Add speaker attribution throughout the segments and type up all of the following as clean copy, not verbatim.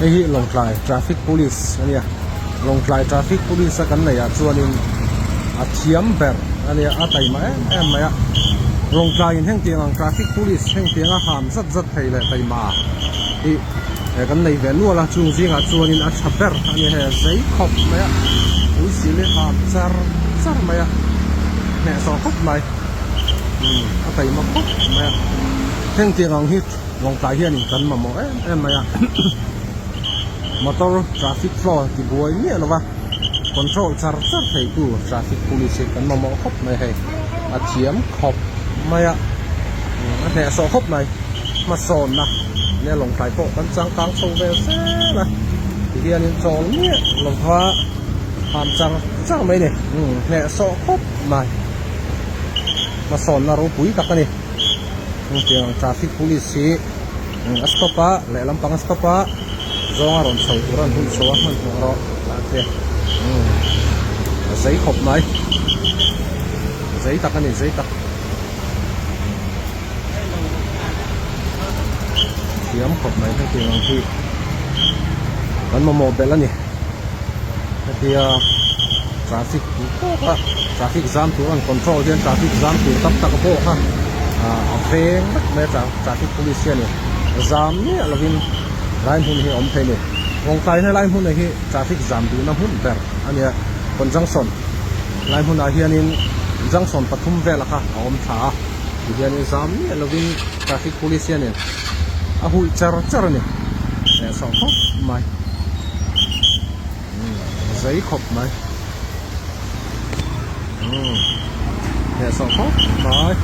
Speaker 1: Hei hi Lawngtlai traffic police a nia Lawngtlai traffic police a kan neih ah chuanin a thiam ber a nia a taima em em mai a Lawngtlai in hengtiang ang traffic police hengtiang a ham zat zat thei leh taima hi eh kan nei ve nual a chung zingah chuanin a tha ber a nia hei a zei khawp mai a puisil hi ham char char mai a hnehsawh khawp mai umm a taima khawp mai a hengtiang ang hi. Lawngtlai hianin kan mamawh em em mai a motor traffic flow ti buai miah lova control char char thei tu traffic police hi kan mamawh khawp mai hei a thiam khawp mai a a hnehsawh khawp mai hmasawnna nia Lawngtlai pawh kan changkang chho ve zel a tihianin chawl miah lova ham char char mai a ni hnehsawh khawp mai hmasawnna ropui tak a ni. Hetiang traffic police hi a stop a lehlam pang a stop a zawng a rawn chho tur a an hun chho a hmanhmawh rawh a ti a zei khawp mai zei tak a ni zei tak thiam khawp mai hetiang ang hi kan mamawh belh a ni hetia traffic tih tawk a traffic zam tur an control hian traffic zam tur tam tak pawh kha ah a veng vek mai a traffic police hianin zam miah lovin lai hmun hi a awm thei a ni kawngkai helai hmun hi traffic zam duhna hmun ber a nia conjunction lai hmunah hianin junction pathum vel kha a awm thla a tihianin zam miah lovin traffic police hianin a huih char char a ni leh sawh khawp mai. Zei khawp mai umm hnehsawh khawp mai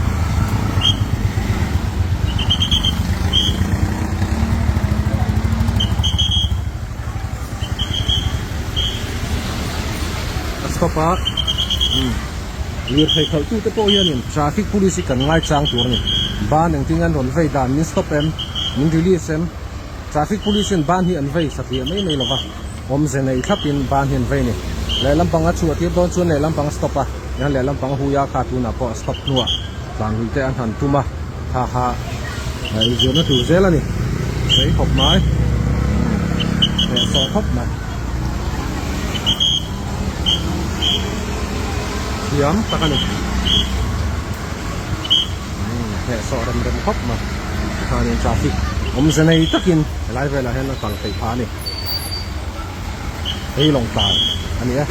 Speaker 1: a stop a umm lirthei khalh tu te pawh hianin traffic police hi kan ngaichang tur a ni ban engtin an rawn vei dan min stop em min release em. Traffic police in ban hi an vei satliah mai mai lova, awmze nei thlap in ban hi an vei a ni. Lehlam pang a chhuah tir dawn chuan lehlam pang a stop a, tihian lehlam pang a hui a kha tunah pawh a stop hnuah tlan lui te an han tum a, kha kha inzirna tur zel a ni. Sei khawp mai, hnehsawh khawp mai. Thiam tak a ni. Hnehsawh rem rem khawp mai tikhanin traffic awmze nei takin helai velah hian a kal theih phah a ni hei Lawngtlai a ni e.